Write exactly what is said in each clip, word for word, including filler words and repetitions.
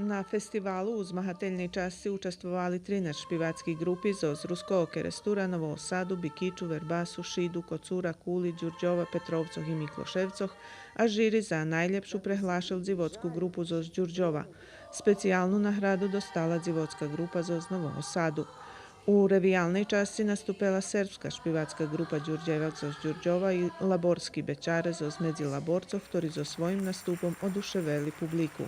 На фестивалу у змагательней часци участвовали тринац шпивацки ґрупи зоз Руского Керестура, Нового Саду, Бикичу, Вербасу, Шиду, Коцура, Кули, Дюрдьова, Петровцох и Миклошевцох, а жири за найлєпшу преглашел дзивоцку ґрупу зоз Дюрдьова. Специялну награду достала дзивоцка ґрупа зоз Нового Саду. У ревиялней часци наступела сербска шпивацка ґрупа Дюрдєвак зоз Дюрдьова и Лаборски бечаре зоз Медзилаборцох, хтори зоз своїм наступом одушевели публику.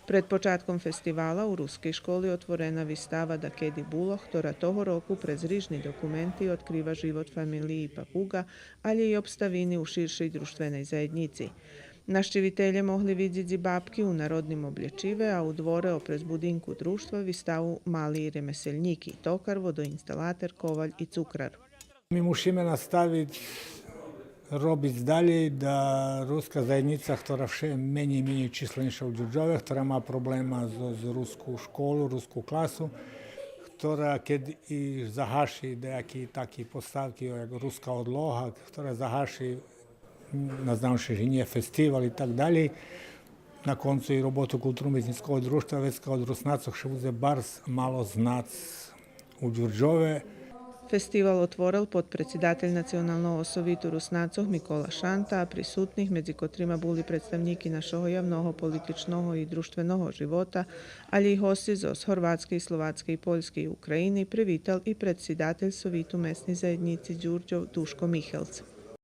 Пред початком фестивала у Рускей школи отворена вистава Дакеди було, хтора того року през рижни документи одкрива живот фамилиї Папуґа, алє и обставини у ширшей дружтвеней заєднїци. Нащивителє могли видзиц и бабки у народним облєчиве, а у дворе опрез будинку дружтва виставу Мали ремеселнїки, токар, водоинсталатер, коваль и цукрар. Ми мушиме наставиц робиц далєй да руска заєднїца, хтора вше менєй и менєй численша у Дюрдьове, хтора ма проблема з, з руску школу, руску класу, хтора кед и загаши даяки таки поставки як Руска одлога, хтора загаши, не знам, же нє фестивал и так далєй, на концу и роботу Културно-уметнїцкого дружтва, вецка од Руснацох ше будзе барз мало знац у Дюрдьове. Фестивал отворел подпредсидатель Националного совиту Руснацох Микола Шанта, а присутних, медзи котрима були представнїки нашого явного, политичного и дружтвеного живота, алє и госци зоз Горватскей, Словацкей, Польскей и України, привитал и предсидатель Совиту месней заєднїци Дюрдьов Душко Михелц.